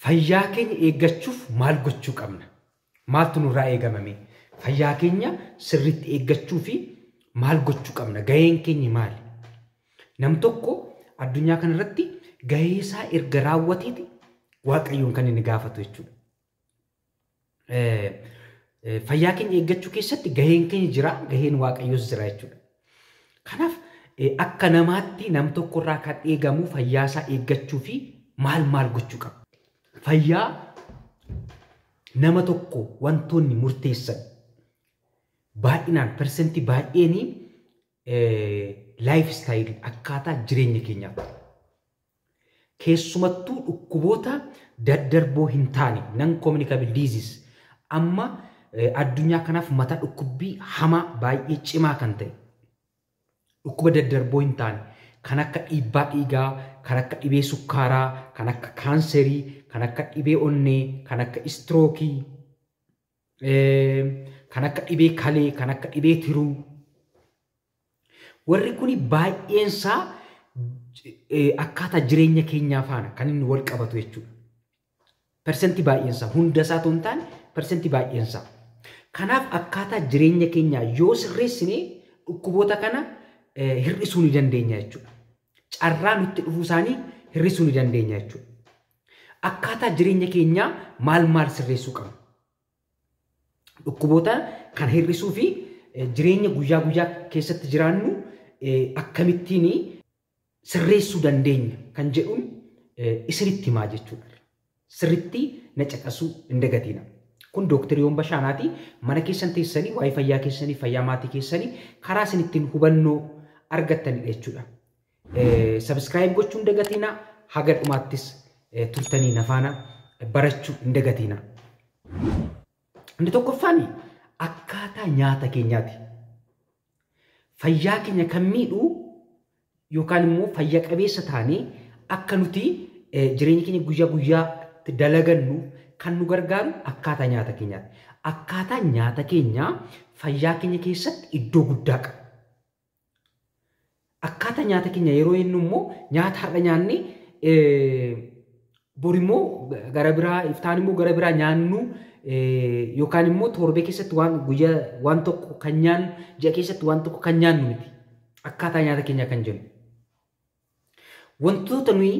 Fayyaa keenya eeggachuuf maal gochuu qabna? Maaltu nurraa eegamame? Fayyaa keenya sirriitti eeggachuu fi maal gochuu qabna? Gaheen keenya maali? Nam tokko addunyaa kanarratti gahee isaa erga raawwateeti Waaqayyoon kan inni gaafatu jechuudha. Fayyaa keenya eeggachuu keessatti gaheen keenya jira, gaheen Waaqayyoos jira jechuudha. Kanaaf akka namaatti nam tokkorraa kan eegamu fayyaa isaa eeggachuu fi maal maal gochuu qaba? Fayyaa nama tokko wantoonni murteessan baay'inaan persentii baay'een life style akkaataa jireenya keenyaati. Keessumattuu dhukkuboota daddarboo hin taane, non communicable disease, amma addunyaa kanaaf mataa dhukkubbii hamaa baay'ee cimaa kan ta'e, dhukkuba daddarboo hin taane kan akka dhiibbaa dhiigaa, kan akka dhibee sukkaaraa, kan akka kaanserii, kan akka dhibee onnee, kan akka istirookii, kan akka dhibee kalee, kan akka dhibee tiruu. Warri kuni baay'eensaa akkaataa jireenya keenyaa faana kan inni wal qabatu jechuudha. Persentii baay'eensaa, hunda isaa otoo hin taane persentii baay'eensaa. Kanaaf akkaataa jireenya keenyaa yoo sirreessine dhukkuboota kana hir'isuu ni dandeenya jechuudha. Carraa nutti dhufuu isaanii hir'isuu ni dandeenya jechuudha. Akkaataa jireenya keenyaa maal maal sirreessuu qabna? Dhukkuboota kan hir'isuu fi jireenya guyyaa guyyaa keessatti jiraannu akkamittiin sirreessuu dandeenya kan jedhuun isinitti himaa jechuudha. Sirriitti na caqasuu hin dagatina. Kun Dooktar Yoon Bashaanaati. Mana keessan teessanii waa'ee fayyaa keessanii, fayyaa maatii keessanii karaa isin ittiin hubannoo argattanidha jechuudha. Subscribe gochuu hin dagatina. Haga dhumaattis turtanii na faana barachuu hin dagatina. Inni tokkoffaan akkaataa nyaata keenyaati. Fayyaa keenya kan miidhu yookaan immoo fayya qabeessa taanee akka nuti jireenya keenya guyyaa guyyaatti dalagannu kan nu gargaaru akkaataa nyaata keenyaati. Akkaataa nyaata keenyaa fayyaa keenya keessatti iddoo guddaa qaba. Akkaataa nyaata keenya yeroo jennu immoo nyaata har'a nyaannee bor immoo gara biraa, iftaan immoo gara biraa nyaannu, yookaan immoo torbee keessatti waan guyyaa waan tokko kan nyaannu, ji'a keessatti waan tokko kan nyaannu miti. Akkaataa nyaata keenyaa kan jennu. Wantoota nuyi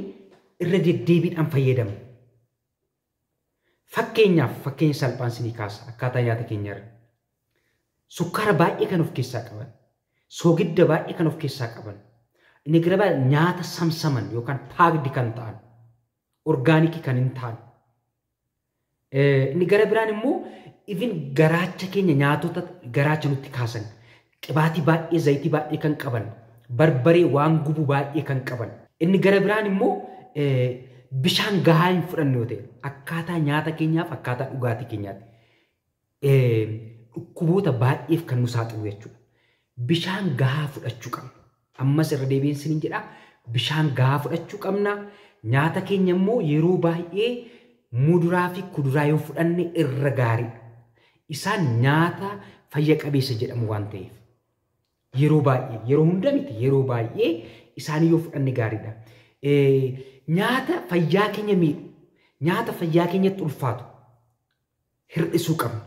irra deddeebiidhaan fayyadamnu. Fakkeenyaaf fakkeenya salphaan isinii kaasa akkaataa nyaata keenyaarra. Sukkaara baay'ee kan of keessaa qaban, soogidda baay'ee kan of keessaa qaban, inni gara biraa nyaata samsaman yookaan packed kan ta'an, orgaanikii kan hin taane. Inni gara biraan immoo even garaacha keenya nyaatota garaacha nutti kaasan, qibaatii baay'ee, zayitii baay'ee kan qaban, barbaree waan gubu baay'ee kan qaban. Inni gara biraan immoo bishaan gahaa hin fudhanne yoo ta'e, akkaataa nyaata keenyaaf akkaataa dhugaatii keenyaatti dhukkuboota baay'eef kan nu saaxilu jechuudha. Bishaan gahaa fudhachuu qabna. Ammas irra deebiin isiniin jedha, bishaan gahaa fudhachuu qabna. Nyaata keenya immoo yeroo baay'ee muduraa fi kuduraa yoo fudhanne irra gaariidha. Isaan nyaata fayya qabeessa jedhamu waan ta'eef. Yeroo baay'ee, yeroo hunda miti, yeroo baay'ee isaanii yoo fudhanne gaariidha. Nyaata fayyaa keenya miidhu, nyaata fayyaa keenyatti ulfaatu hir'isuu qabna.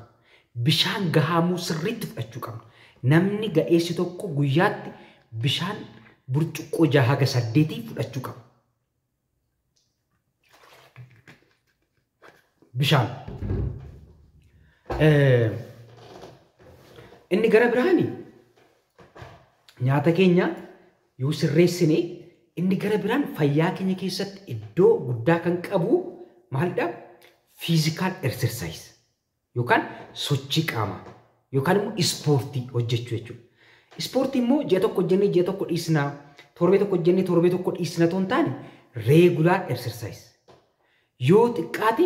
Bishaan gahaa immoo sirriitti fudhachuu qabna. Namni ga'eessi tokko guyyaatti bishaan burcuqqoo 6 haga 8 fudhachuu qaba. Bishaan. Inni gara biraani nyaata keenya yoo sirreessine, inni gara biraan fayyaa keenya keessatti iddoo guddaa kan qabu maalidha? Physical exercise yookaan sochii qaamaa yookaan immoo ispoortii hojjechuu jechuudha. Ispoortii immoo ji'a tokko hojjennee ji'a tokko dhiisnaa, torbee tokko hojjennee torbee tokko dhiisna otoo hin taane, regular exercise. Yoo xiqqaate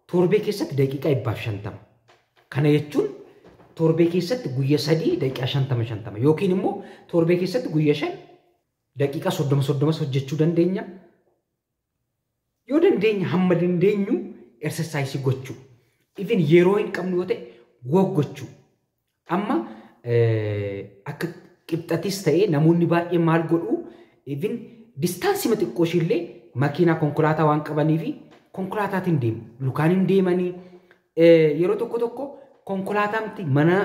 torbee keessatti daqiiqaa 150. Kana jechuun torbee keessatti guyya 3 daqiiqaa 50 50 yookiin immoo torbee keessatti guyya 5 daqiiqaa 30 30 hojjechuu dandeenya. Yoo dandeenya, hamma dandeenyu exercise gochuu. Even yeroo hin qabnu yoo ta'e walk gochuu. Amma akka qibxatis ta'ee namoonni baay'een maal godhu, even distance xiqqoo ishiillee makiinaa konkolaataa waan qabanii fi Konkolaataatiin deemu. Lukaan hin deemanii yeroo tokko tokko konkolaataamti mana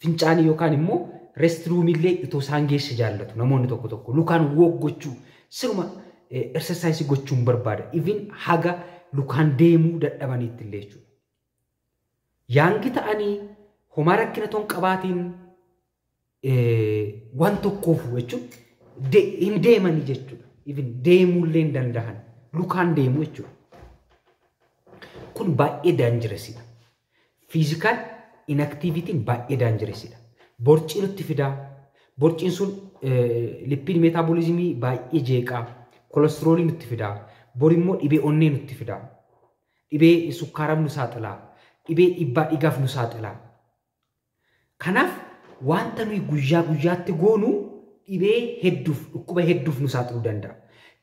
fincaanii yookaan immoo restroomillee itoo isaan geesse jaallatu namoonni tokko tokko. Lukaan walk gochuu, siruma exercise gochuun barbaada. Even haga lukaan deemuu dadhabaniitti illee jechuudha. Young ta'anii homaa rakkina toon qabaatiin waan tokkoof jechuun hin deemanii jechuudha. Even deemuullee hin danda'an, lukaan deemuu jechuudha. Kun baay'ee dangerousidha. Physical inactivityn baay'ee dangerousidha. Borcii nutti fidaa. Borciin sun lipid metabolismii baay'ee jeeqaa. Cholesterolii nutti fidaa. Bor immoo dhibee onnee nutti fidaa. Dhibee sukkaaraaf nu saaxilaa. Dhibee dhiibbaa dhiigaaf nu saaxilaa. Kanaaf wanta nuyi guyyaa guyyaatti goonu dhibee hedduuf, dhukkuba hedduuf nu saaxiluu danda'a.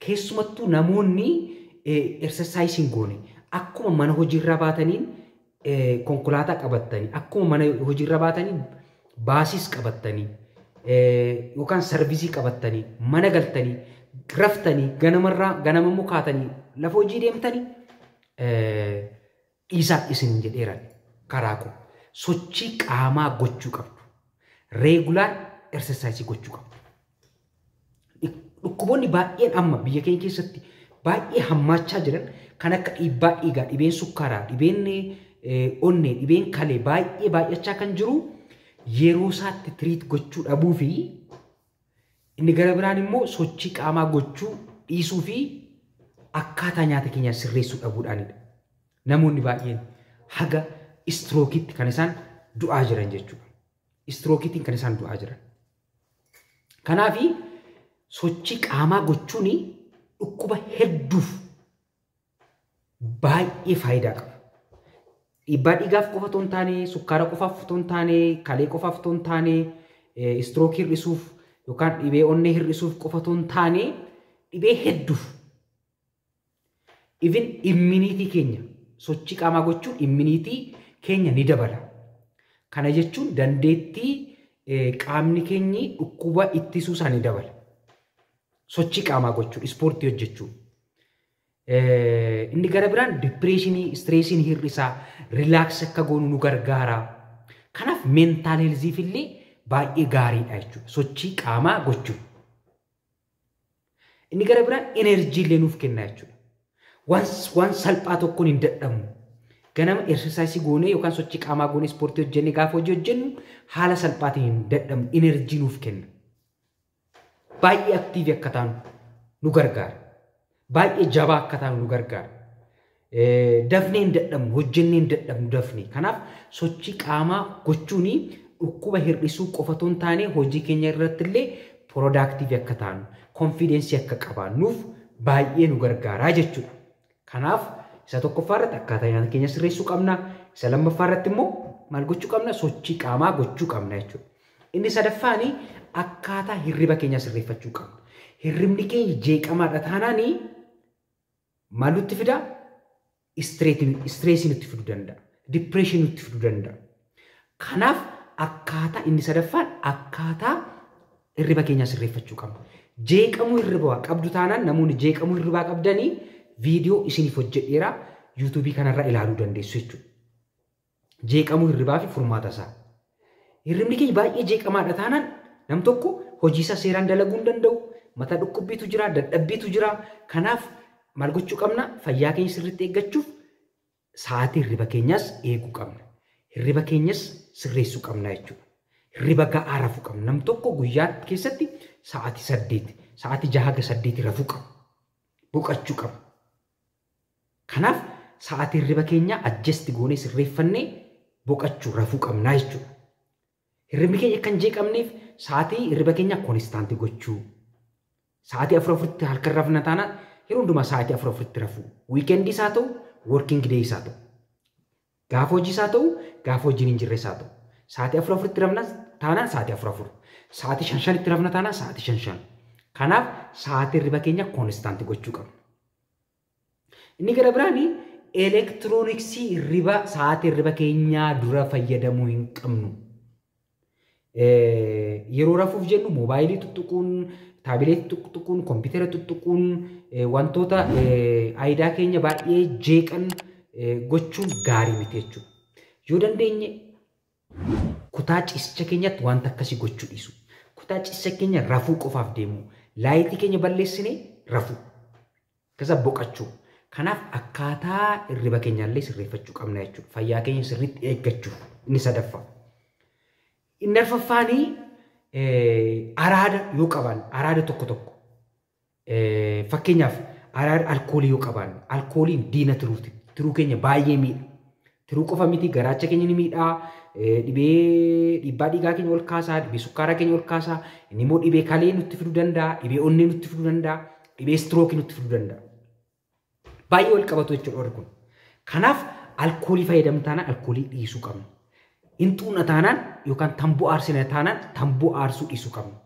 Keessumattuu namoonni exercise hin goone, akkuma mana hojiirra baataniin konkolaataa qabattanii, akkuma mana hojiirra baataniin busiis qabattanii yookaan sarvisii qabattanii, mana galtanii raftanii, ganamarraa ganama immoo kaatanii lafa hojii deemtanii, dhiisaa isin jedheera karaa koo. Sochii qaamaa gochuu qabdu. Regular exercise gochuu qabdu. Dhukkuboonni baay'een amma biyya keenya keessatti baay'ee hammaachaa jiran kan akka dhiibbaa dhiigaa, dhibeen sukkaaraa, dhibeen onnee, dhibeen kalee baay'ee baay'achaa kan jiru yeroo isaatti treat gochuu dhabuu fi inni gara biraan immoo sochii qaamaa gochuu dhiisuu fi akkaataa nyaata keenyaa sirreessuu dhabuudhaanidha. Namoonni baay'een haga strokeitti kan isaan du'aa jiran jechuudha. Strokeittiin kan isaan du'aa jiran. Kanaafi sochii qaamaa gochuun dhukkuba hedduuf baay'ee faayidaa qaba. Dhiibbaa dhiigaaf qofa otoo hin taane, sukkaara qofaaf otoo hin taane, kalee qofaaf otoo hin taane, strokeii hir'isuuf yookaan dhibee onnee hir'isuuf qofa otoo hin taane, dhibee hedduuf. Even immunity keenya, sochii qaamaa gochuun immunity keenya ni dabala. Kana jechuun dandeettii qaamni keenyi dhukkuba ittisuu isaa ni dabala. Sochii qaamaa gochuun, ispoortii hojjechuun. Inni gara biraan depressionii, stressiin hir'isaa, relax akka goonu nu gargaara. Kanaaf mental healthiif illee baay'ee gaariidha jechuudha, sochii qaamaa gochuun. Inni gara biraan energy illee nuuf kenna jechuudha. Waan salphaa tokkoon hin dadhabnu. Ganama exercise goonee yookaan sochii qaamaa goonee, ispoortii hojjennee gaafa hojii hojjennu haala salphaatiin hin dadhabnu, energy nuuf kenna. Baay'ee active akka taanu nu gargaara. Baay'ee jabaa akka taanu nu gargaara. Dafnee hin dadhabnu, hojjennee hin dadhabnu dafnee. Kanaaf sochii qaamaa gochuun dhukkuba hir'isuu qofa otoo hin taane, hojii keenya irratti illee productive akka taanu, confidence akka qabaannuuf baay'ee nu gargaaraa jechuudha. Kanaaf isa tokkoffaa irratti akkaataa nyaata keenya sirreessuu qabna. Isa lammaffaa irratti immoo maal gochuu qabna? Sochii qaamaa gochuu qabna jechuudha. Inni sadaffaani akkaataa hirriba keenya sirreeffachuu qabna. Hirribni keenya jeeqamaadha taanaani maal nutti fidaa? Stressii nutti fiduu danda'a. Depressionii nutti fiduu danda'a. Kanaaf akkaataa inni sadaffaan akkaataa hirriba keenyaa sirreeffachuu qabna. Jeeqamuu hirribaa qabdu taanaan, namoonni jeeqamuu hirribaa qabdanii, viidiyoo isiniif hojjedheera, YouTubeii kanarraa ilaaluu dandeessu jechuudha. Jeeqamuu hirribaa fi furmaata isaa. Hirribni keenya baay'ee jeeqamaadha taanaan nam tokko hojii isaa seeraan dalaguu hin danda'u. Mata dhukkubbiitu jira, dadhabbiitu jira. Kanaaf maal gochuu qabna? Fayyaa keenya sirriitti eeggachuuf sa'aatii hirriba keenyaas eeguu qabna. Hirriba keenyas sirreessuu qabna jechuudha. Hirriba ga'aa rafuu qabna. Nam tokko guyyaa keessatti sa'aatii 8, sa'aatii 6 haga 8 rafuu qaba. Boqochuu qaba. Kanaaf sa'aatii hirriba keenyaa adjust goonee sirreeffannee boqochuu, rafuu qabna jechuudha. Hirribni keenya akka hin jeeqamneef sa'aatii hirriba keenyaa constant gochuu. Sa'aatii afur afuritti halkan rafna taanaan yeroo hundumaa sa'aatii afur afuritti rafuu. Weekendiis haa ta'u, working days haa ta'u. Gaafa hojiis haa ta'u, gaafa hojiin hin jirres haa ta'u. Sa'aatii afur afuritti rafna taanaan sa'aatii afur afur. Sa'aatii shan shanitti rafna taanaan sa'aatii shan shan. Kanaaf sa'aatii hirriba keenya constant gochuu qabna. Inni gara biraani elektirooniksii hirriba, sa'aatii hirriba keenyaa dura fayyadamuu hin qabnu. Yeroo rafuuf jennu moobaayilii tuttuquun, Taabileetii tuttuquun, kompiitara tuttuquun, wantoota aayidaa keenya baay'ee jeeqan gochuun gaarii miti jechuudha. Yoo dandeenye kutaa ciisicha keenyatti wanta akkasii gochuu dhiisu. Kutaa ciisicha keenya rafuu qofaaf deemu. Laayitii keenya balleessinee rafuu. Akkasumas boqochuu. Kanaaf akkaataa hirriba keenyaallee sirreeffachuu qabna jechuudha. Fayyaa keenya sirriitti eeggachuuf inni sadaffaa. Inni arfaffaanii araada yoo qabaanne, araada tokko tokko. Fakkeenyaaf araada alkoolii yoo qabaanne, alkooliin diina tiruuti. Tiruu keenya baay'ee miidha. Tiruu qofa miti, garaacha keenya ni miidhaa, dhibee dhiibbaa dhiigaa keenya ol kaasaa, dhibee sukkaaraa keenya ol kaasaa, inni immoo dhibee kalee nutti fiduu danda'a, dhibee onnee nutti fiduu danda'a, dhibee istirookii nutti fiduu danda'a. Baay'ee wal qabatu jechuudha warri kun. Kanaaf alkoolii fayyadamna taanaan alkoolii dhiisuu qabna. Hin xuuxna taanaan yookaan tamboo aarsina taanaan tamboo aarsuu dhiisuu qabna.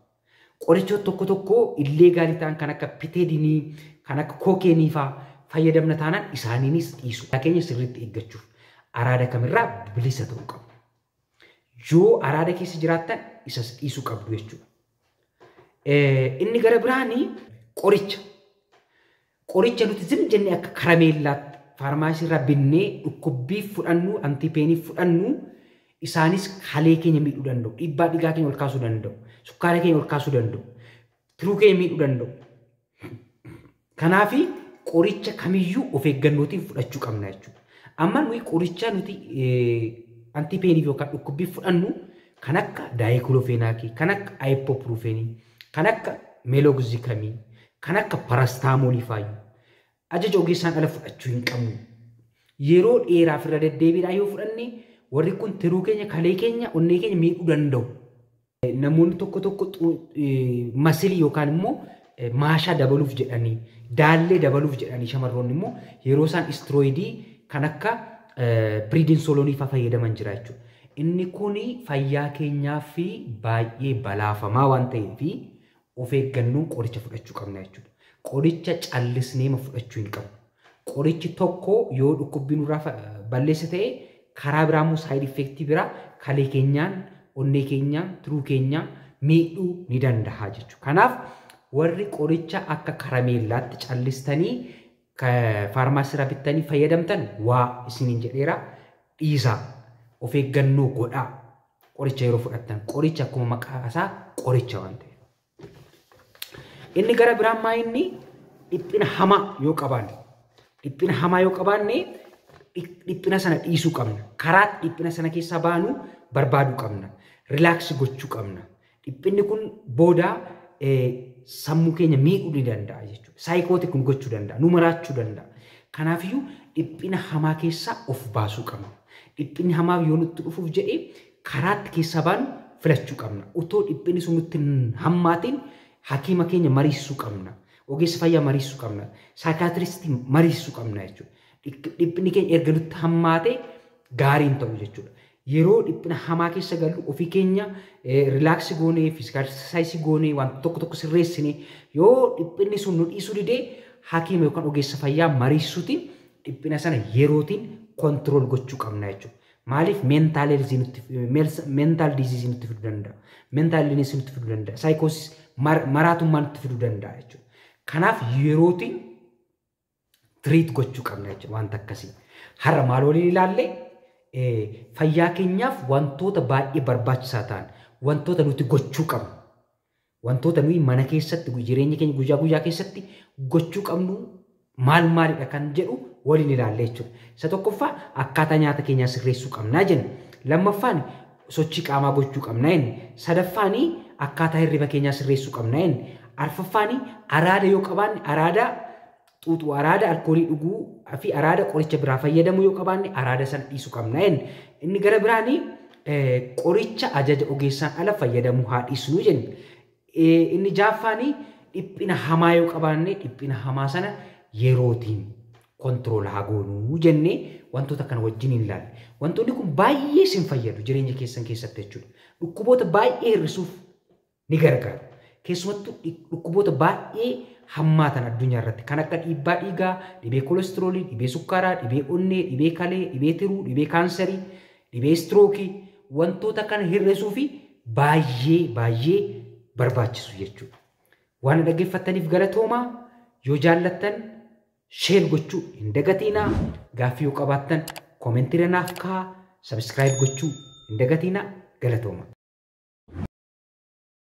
Qorichoota tokko tokko illegal ta'an kan akka piteedinii, kan akka kookeenii fa'aa fayyadamna taanaan isaaniinis dhiisuu. Keenya sirriitti eeggachuuf araada kamirraa bilisa ta'uu qabna. Yoo araada keessa jiraattan isas dhiisuu qabdu jechuudha. Inni gara biraanii qoricha. Qoricha nuti zim jennee akka karameellaatti faarmaasii irraa binnee dhukkubbii fudhannu, antipain fudhannu, isaanis kalee keenya miidhuu danda'u, dhiibbaa dhiigaa keenya ol kaasuu danda'u, sukkaara keenya ol kaasuu danda'u, tiruu keenya miidhuu danda'u. Kanaafi qoricha kamiyyuu of eeggannootiin fudhachuu qabna jechuudha. Amma nuyi qoricha nuti antipainiif yookaan dhukkubbii fudhannu kan akka diclofenacii, kan akka ibuprofenii, kan akka meloxicamii, kan akka paracetamoolii faayyuu ajaja ogeessaan ala fudhachuu hin qabnu. Yeroo dheeraaf irra deddeebiidhaan yoo fudhanne warri kun tiruu keenya, kalee keenya, onnee keenya miidhuu danda'u. Namoonni tokko tokko muscle yookaan immoo maashaa dabaluuf jedhanii, daallee dabaluuf jedhanii, shamarroonni immoo yeroo isaan steroidii kan akka prednisolone fa'aa fayyadaman jira jechuudha. Inni kun fayyaa keenyaaf baay'ee balaafamaa waan ta'eef of eeggannoon qoricha fudhachuu qabna jechuudha. Qoricha callisnee fudhachuu hin qabnu. Qorichi tokko yoo dhukkubbii nurraa balleessa ta'e, karaa biraa immoo side effectii biraa kalee keenyaan, onnee keenyaan, tiruu keenyaan miidhuu ni danda'a jechuudha. Kanaaf warri qoricha akka karameellaatti callistanii faarmaasii irraa bittanii fayyadamtan waa isiniin jedheera, dhiisaa, of eeggannoo godhaa. Qoricha yeroo fudhattan, qoricha akkuma maqaa isaa qoricha waan ta'eef. Inni gara biraan maa inni dhiphina hamaa yoo qabaanne, dhiphina hamaa yoo qabaanne, dhiphina sana dhiisuu qabna. Karaa dhiphina sana keessaa baanu barbaaduu qabna. Relax gochuu qabna. Dhiphinni kun booda sammuu keenya miidhuu ni danda'a jechuudha. Psychotic kun gochuu danda'a. Nu maraachuu danda'a. Kanaafiyyuu dhiphina hamaa keessaa of baasuu qabna. Dhiphinni hamaa yoo nutti dhufuuf jedhee karaatti keessaa baanu filachuu qabna. Utoo dhiphinni sun nutti hin hammaatiin hakiima keenya mariisisuu qabna. Ogeessa fayyaa mariisisuu qabna. Psychiatristii mariisisuu qabna jechuudha. Dhiphinni keenya erga nutti hammaate gaarii hin ta'u jechuudha. Yeroo dhiphina hamaa keessa gallu ofii keenya relax goonee, physical exercise goonee, wanta tokko tokko sirreessine, yoo dhiphinni sun nu dhiisuu didee hakiima yookaan ogeessa fayyaa mariisisuutiin dhiphina sana yerootiin control gochuu qabna jechuudha. Maaliif mental nutti mental disease nutti fiduu danda'a. Mental illness nutti fiduu danda'a. Psychosis, maraatummaa nutti fiduu danda'a jechuudha. Kanaaf yerootiin treat gochuu qabna jechuudha wanta akkasii. Har'a maal waliin ilaalle? Fayyaa keenyaaf wantoota baay'ee barbaachisaa ta'an, wantoota nuti gochuu qabnu, wantoota nuyi mana keessatti jireenya keenya guyyaa guyyaa keessatti gochuu qabnu maal maalidha kan jedhu waliin ilaalle jechuudha. Isa tokkoffaa akkaataa nyaata keenyaa sirreessuu qabnaa jenna. Lammaffaan sochii qaamaa gochuu qabnaa jenna. Sadaffaan akkaataa hirriba keenyaa sirreessuu qabnaa jenna. Arfaffaan araada yoo qabaanne, araada xuuxuu, araada alkoolii dhuguu fi araada qoricha biraa fayyadamuu yoo qabaanne, araada sana dhiisuu qabna jenna. Inni gara biraanii qoricha ajaja ogeessaan ala fayyadamuu haa dhiisnuu jenna. Inni ja'affaanii dhiphina hamaa yoo qabaanne, dhiphina hamaa sana yerootiin control haa goonuu jennee wantoota kana wajjin hin ilaalle. Wantoonni kun baay'ee isin fayyadu jireenya keessan keessatti jechuudha. Dhukkuboota baay'ee hir'isuuf ni gargaaru. Keessumattuu dhukkuboota baay'ee hammaatan addunyaa irratti kan akka dhiibbaa dhiigaa, dhibee kolestiroolii, dhibee sukkaaraa, dhibee onnee, dhibee kalee, dhibee tiruu, dhibee kaansarii, dhibee istirookii, wantoota kana hir'isuu fi baay'ee baay'ee barbaachisu jechuudha. Waan dhaggeeffattaniif galatoomaa. Yoo jaallattan share gochuu hin dagatiinaa. Gaaffii yoo qabaattan comment naaf kaa'aa. Subscribe gochuu hin dagatiinaa. Galatooma.